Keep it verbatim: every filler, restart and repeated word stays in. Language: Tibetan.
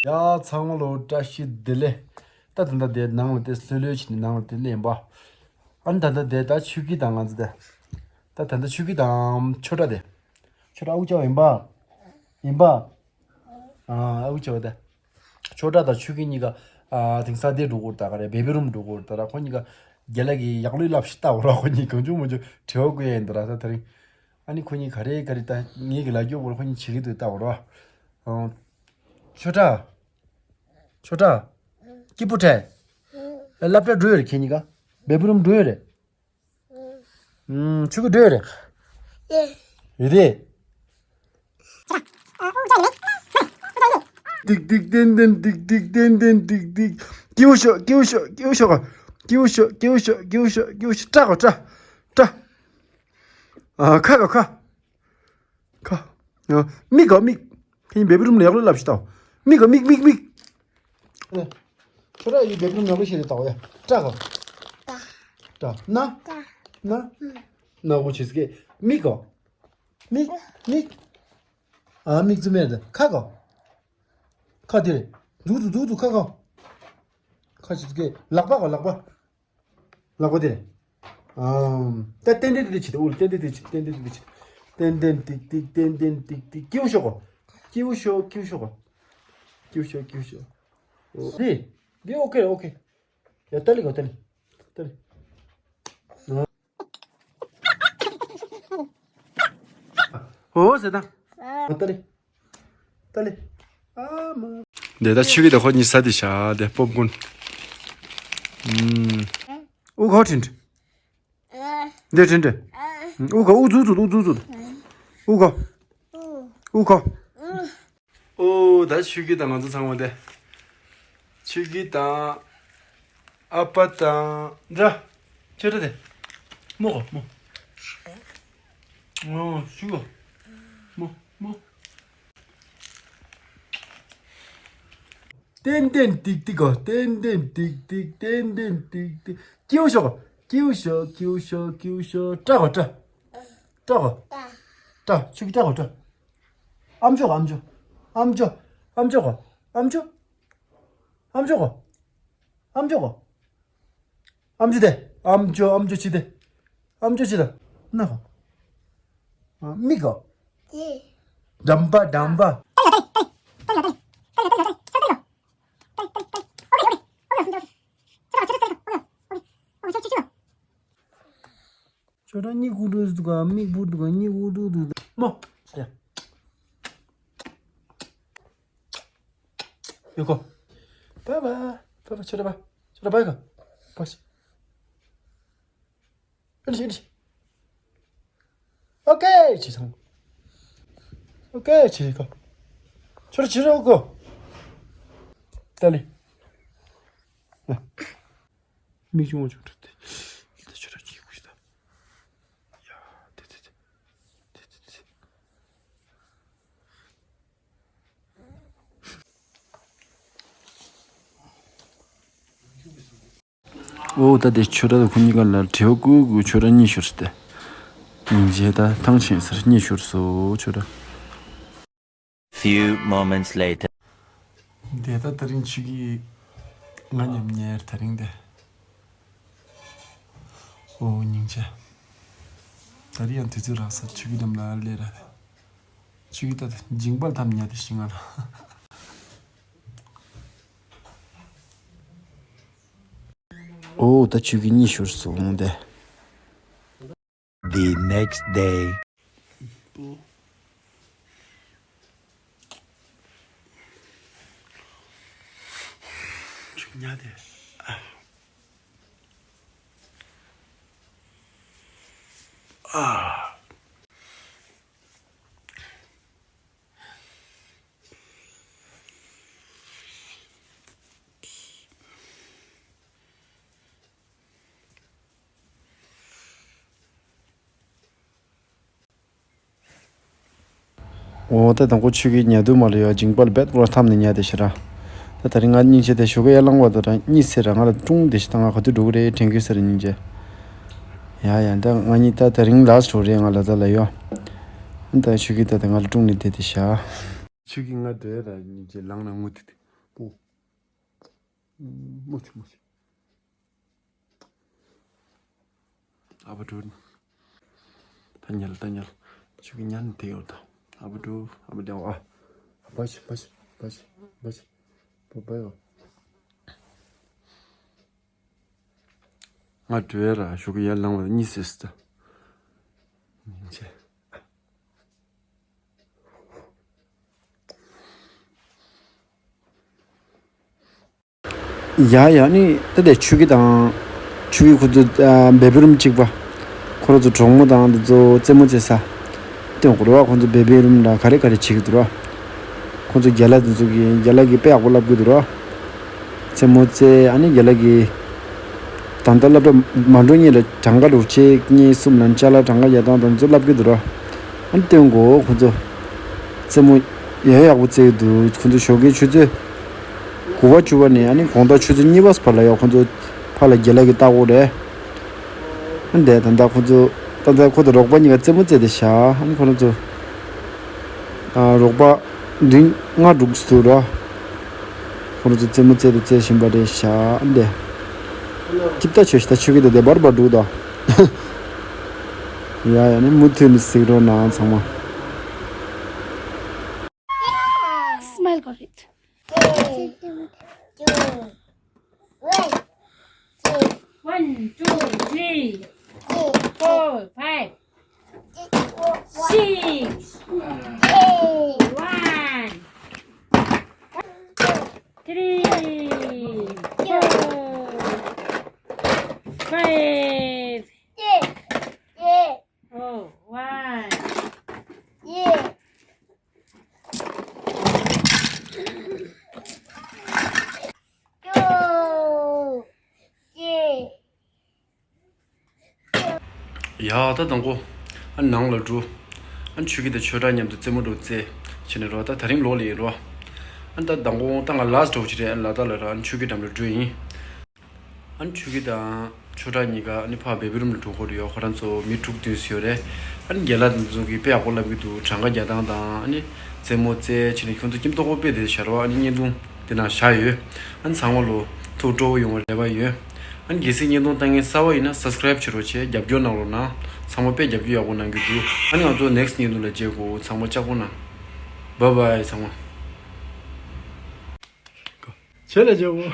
ཡ་ཚང་མ་ལོ་བཀྲ་ཤིས་བདེ་ལེགས། ད་ད་ལྟ་དེ་ནང་ལ་དེ་ལྷོད་ལྷོད་བྱས་ནས་ནང་ལ་དེ་སླེབས་པ། ཨ་ནི་ད་ལྟ་དེ་ད་ཆོས་སྐྱིད་དང་ང་ཚོ་དེ། ད་ད་ལྟ་ཆོས་སྐྱིད་དང་ཆོས་གྲགས་དེ། ཆོས་གྲགས་ཨུ་ཅག་ཡིན་པ། ཡིན་པ། ཨ་ཨུ་ཅག་དེ། ཆོས་གྲགས་དང་ཆོས་སྐྱིད་གཉིས་ཀ་ཨ་དེང་སང་དེ་འགྲོ་གི་ཡོད་རེད། ད་ག་རེ་བེ་བི་རུམ་འགྲོ་གི་ཡོད་རེད། ད་ར་ཁོ་གཉིས་ཀ་རྒན་ལགས་ཀྱིས་ཡག་ལོས་བསླབ་ཤིག་ལྟ་བར་ཁོ་གཉིས་གང་བྱུང་མང་བྱུང་དྲི་བ་བཀོད་ཡ་ཡིན་ད་ར་ད་དེ་རིང་། ཨ་ནི་ཁོ་གཉིས་ག་རེ་ག་རེ་ད་ངེད་ཀྱི་ལ་རྒྱོབ་བོར་ཁོ་གཉིས་བྱེད་ཀྱི་འདུག་ལྟ་བར། ཨང་། ཆོས་གྲགས། ཆོས་གྲགས། སྐྱིད་པོ་ཁྲེ། སློབ་གྲྭ་འགྲོ་ཡོད་རེད་ཁྱེད་གཉིས་ཀ་བེ་བི་རུམ་འགྲོ་ཡོད་རེད། ཨང་། ཆོས་སྐྱིད་འགྲོ་ཡོད་རེད། ཡོད་རེད། ཏིག་ཏིག་ཏན་ཏན་ཏིག་ཏིག་ཏན་ཏན་ཏིག་ཏིག་སྐྱིད་པོ་ཤོག་སྐྱིད་པོ་ཤོག་སྐྱིད་པོ་ཤོག་ག་སྐྱིད་པོ་ཤོག་སྐྱིད་པོ་ཤོག་སྐྱིད་པོ་ཤོག་སྐྲ་གོ་སྐྲ། སྐྲ། ཨ་ཁ་གོ་ཁ། ཁ། ཨ་མིག་གོ་མིག་ཁྱེད་བེ་བི་རུམ་ལ་ཡག་ལོས་བསླབ་ཤིག་ལྟ། མིག་གོ་མིག་མིག་མིག་ཁྱོད་ར་ཡི་བེ་བི་རུམ་ལ་ཡག་ལོས་བྱས་ཏེ་ལྟ་ཡ། སྐྲ་གོ་སྐྲ། ན། ན། ན་གོ་བྱེད་ཀྱི་མིག་གོ་མིག་མིག་ཨ་མིག་བཙུམ་ཡ་རེད། ཁ་གོ་ཁ་དེ་རེད། འཛུགས་འཛུགས་འཛུགས་འཛུགས་ཁ་གོ་ཁ་བྱེད་ཀྱི་ལག་པ་གོ་ལག་པ། ལག་པ་དེ་རེད། ཨམ། ད་ཏན་ཏན་ཏིག་ཏིག་བྱེད་དེ། ཨུ་ལ་ཏན་ཏན་ཏིག་ཏིག་ཏན་ཏན་ཏིག་ཏིག་བྱེད་དེ། ཏན་ཏན་ཏིག་ཏིག་ཏན་ཏན་ཏིག་ཏིག་སྐྱིད་པོ་ཤོག་གོ་སྐྱིད་པོ་ཤོག་སྐྱིད་པོ་ཤོག་གོ་སྐྱིད་པོ་ཤོག་སྐྱིད་པོ་ཤོག་འདི། འདི་ཨོ་ཁེ་ཨོ་ཁེ་ཡ་ཏ་ལི་གོ་ཏ་ལི། ཏ་ལི། ཨོ་ཟེར་ད། ཏ་ལི། ཏ་ལི། ཨ་མ། འདི་ད་ཆོས་སྐྱིད་དང་ཁོ་གཉིས་ཟ་དེ་བཞག་དེ་པོབ་ཀོན། ཨུམ། ཨུ་གོ་དྲིན་དྲིན། འདི་དྲིན་དྲིན། ཨུ་གོ་ཨུ་ཛུ་ཛུ་ཨུ་ཛུ་ཛུ། ཨུ་གོ་ཨུ་གོ་ཨོ་ད་ཆོས་སྐྱིད་དང་ང་ཚོ་ཚང་མ་དེ། ཆོས་སྐྱིད་དང་། ཨ་ཕ་དང་འདྲ། ཁྱོད་འདྲ་དེ། མོ་གོ་མོ། ཨོ་ཤུ་གོ་མོ་མོ། ཏན་ཏན་ཏིག་ཏིག་གོ་ཏན་ཏན་ཏིག་ཏིག་ཏན་ཏན་ཏིག་ཏིག་སྐྱིད་པོ་ཤོག་གོ་སྐྱིད་པོ་ཤོག་སྐྱིད་པོ་ཤོག་སྐྱིད་པོ་ཤོག་སྐྲ་གོ་སྐྲ། སྐྲ་གོ་སྐྲ། ཆོས་སྐྱིད་སྐྲ་གོ་སྐྲ། ཨམ་ཅོག་གོ་ཨམ་ཅོག་ཨམ་ཅོག་ཨམ་ཅོག་ཨམ་ཅོག་གོ་ཨམ་ཅོག་ཨམ་ཅོག་གོ་ཨམ་ཅོག་གོ་ཨམ་ཅོག་དེ། ཨམ་ཅོག་ཨམ་ཅོག་ཅི་དེ། ཨམ་ཅོག་ཅི་དེ། ན་གོ་ཨ་མིག་གོ་འགྲམ་པ་འགྲམ་པ། ཁྱོད་རང་གཉིད་ཁུག་འགྲོ་འདུག་ག་མིག་སྤུ་འདུག་ག་གཉིད་ཁུག་འགྲོ་འདུག་མོ། ཡོད་གོ་བ་བ་བ་བ་ཁྱོད་ར་བ་ཁྱོད་ར་བ་ག་བ་ཤི། ཨ་ལི་ཤི་ཨ་ལི་ཤི། ཨོ་ཀེ་བྱེད་སོང་། ཨོ་ཀེ་བྱེད་གོ་ཁྱོད་ར་བྱེད་རོགས་གོ་ཏ་ལི། མིག་ཆུང་བ་ཆུང་འགྲོ་དེ། ད་ཆུ་ར་ཅིག་གུ་ཤི་ད། ཡ་དེ་དེ་དེ། དེ་དེ་དེ། ཨོ་ད་དེ་ཆུ་ར་དང་ཁོ་གཉིས་ཀ་ལ་དྲི་བ་བཀོད་དགོས། ཆུ་ར་གཉིད་ཤོར་སྟེ། སྙིང་རྗེ་ད་ཐང་ཆེན་སར་གཉིད་ཤོར་སོང་ཆུ་ར། Few moments later. དེ་ད་དེ་རིང་ཆུ་གིས་ང་མཉམ་ཉལ་དེ་རིང་དེ། ཨོ་སྙིང་རྗེ། ད་རིང་ཡང་དུས་ཚོད་རག་ས་ཆུ་གི་འགྲམ་ལ་སླེབས་ར་དེ། ཆུ་གི་ད་དེ་འཇིང་པར་ཐམ་ཉལ་དེ་ཤི་ང་ལ། ཨོ་ད་ཆུ་གིས་གཉིད་ཤོར་སོང་དེ། The next day. འོ་ད་དང་པོ་ཆུ་གི་ཉལ་དུ་མ་ལ་ཡོད་འཇིང་པ་ལ་བེད་པོ་ཐམ་ནས་ཉལ་དེ་ཤི་ར། ད་ད་རིང་ང་སྙིང་རྗེ་དེ་ཞོགས་ཀས་ཡར་ལངས་པ་དང་ར་གཉིད་སད་ར། ང་ལ་ཀྲུང་དེ་ཤི་ད་ང་ག་དུས་འགྲོ་གི་རེད་དྲན་གི་ཟེར་སྙིང་རྗེ། ཡ་ཡ་ད་ང་གཉིས་ད་ད་རིང་ལ་སི་ཊི་རེད་ང་ལ་ད་ལ་ཡོད། ད་ཆུ་གི་ད་ད་ང་ལ་ཀྲུང་ནས་བསྡད་དེ་ཤ། ཆུ་གི་ང་བྲེལ་ར་སྙིང་རྗེ་ལངས་ན་ངུ་དེ་དེ། མོ་ཆུ་མོ་ཆུ། ཨ་བ་དྲུག་ད་ཉལ་ད་ཉལ། ཆུ་གི་ཉལ་ནི་དེ་ཡོད་ད། ཨ་བ་དྲུག་ཨ་བ་དྲུག་ཨ། བ་ཤི་བ་ཤི་བ་ཤི་བ་ཤི། བ་བ་ཡོ། ང་བྲོས་ར་ཞོགས་ཀྱི་ཡར་ལངས་པ་གཉིད་སད་སད། ཉིན་ཆེ། ཡ་ཡ་ནི་ད་ལྟའི་ཆོས་སྐྱིད་དང་། ཆོས་སྐྱིད་ཁོ་ཚོ་ཨ་བེ་བི་རུམ་གཅིག་པ། ཁོ་རང་ཚོ་གྲོགས་མོ་དང་འདི་ཚོ་རྩེད་མོ་རྩེ་ས། སྟོན་གོ་ར་བ། ཁོ་ཚོ་བེ་བི་རུམ་ལ་ག་རེ་ག་རེ་བྱེད་ཀྱི་འདུག་ར། ཁོ་ཚོ་རྒན་ལགས་འདི་ཚོ་གིས་རྒན་ལགས་ཀྱིས་དཔེ་ཡག་པོ་བསླབ་ཀྱི་འདུག་ར། རྩེད་མོ་རྩེ། ཨ་ནི་རྒན་ལགས་ཀྱིས་ད་ལྟ་སློབ་གྲྭ་མ་འགྲོ་སྔོན་ལ་གྲངས་ཀ་འདྲ་བོ་གཅིག་གཉིས་གསུམ་ལ་ཅ་ལག་གྲངས་ཀ་རྒྱག་སྟངས་དང་འདི་ཚོ་བསླབ་ཀྱི་འདུག་ར། ཨ་ནི་སྟོན་གོ། ཁོ་ཚོ་རྩེད་མོ་ཡག་ཡག་པོ་རྩེ་གི་འདུག་ཁོ་ཚོ་ཞོགས་ཀའི་ཆུ་ཚོད་དགུ་པ་བཅུ་པ་ནས་ཨ་ནི་དགོང་དག་ཆུ་ཚོད་གཉིས་པ་བར་ལ་ཡ་ཁོ་ཚོ་ཕར་ལ་རྒན་ལགས་ཀྱིས་ལྟ་གོ་རེད། ཨ་ནི་དེ་ད་ལྟ་ཁོ་ཚོ་ད་ལྟ་ཁོ་དང་རོགས་པ་གཉིས་ཀ་རྩེད་མོ་རྩེ་བསྡད་ཤག་ཨ་ནི་ཁོ་རང་ཚོ་ཨ་རོགས་པ་བདུན་ལྔ་འདུག་ཟེར་ར། ཁོ་རང་ཚོ་རྩེད་མོ་རྩེ་དང་རྩེ་བཞིན་པ་རེད་ཤག་ཨ་ནི་དེ། ཀིབ་ཏ་ཆོས་ཤིག་ད་ཆོས་ཀྱི་དེ་དེ་བར་བར་འདུག་ད། ཡ་ཡ་ནི་མུ་མཐུད་ནས་གཟིགས་རོགས་གནང་ཚང་མ། Smile got it. One, two, three, four, five, six, one, three, four, five. Oh, one. ཡ་ད་དང་པོ། ཨ་ནང་ལ་འགྲོ། ཨ་ཆོས་སྐྱིད་དང་ཆོས་གྲགས་མཉམ་དུ་རྩེད་མོ་འགྲོ་རྩེ། བྱས་ནས་རོ། ད་དེ་རིང་ལོག་ལ་ཡིན་རོ། ཨ་ད་དང་པོ་ད་ང་ལ་སི་ཊི་འགྲོ་བྱེད་རེད། ཨ་ལ་དྭགས་ལ་ར། ཨ་ཆོས་སྐྱིད་འགྲམ་ལ་འགྲོ་ཡིན། ཨ་ཆོས་སྐྱིད་དང་ཆོས་གྲགས་གཉིས་ཀ་ཨ་ནི་ཕར་བེ་བི་རུམ་ལ་འགྲོ་དགོས་རེད་ཡོ། ཁོ་རང་ཚོ་མི་དྲུག་བདུན་ཙམ་ཡོད་རེད། ཨ་ནི་རྒན་ལགས་དེ་ཚོ་གིས་དཔེ་ཡག་པོ་བསླབ་ཀྱི་འདུག་གྲངས་ཀ་རྒྱག་སྟངས་དང་། ཨ་ནི་རྩེད་མོ་རྩེ། བྱས་ནས་ཁྱོད་ཚོ་སྐྱིད་མདོག་པོ་དཔེ་བདེ་བཞག་རོ། ཨ་ནི་བརྙན་ཐུང་དེ་ནང་བཞག་ཡོད། ཨ་ནི་ཚང་མ་ལོ་ཐུགས་སྤྲོ་བོ་ཡོང་བའི་རེ་བ་ཡོད། ཨ་ནི་གལ་སྲིད་བརྙན་ཐུང་ལྟ་མཁན་གསར་པ་ཡིན་ན་སབ་སི་ཀ་རེབ་བྱེད་རོགས་བྱེད། རྒྱབ་སྐྱོར་གནང་རོགས་གནང་། ཚང་མ་དཔེ་རྒྱབ་སྐྱོར་ཡག་པོ་གནང་གི་འདུག་ཨ་ནི་ང་ཚོ་ནེག་སི་ཊི་བརྙན་ཐུང་ལ་མཇལ་དགོས། ཚང་མ་ལྕགས་པོ་གནང་། བཱའི་བཱའི་ཚང་མ། བྱས་ལ་མཇལ་གོ།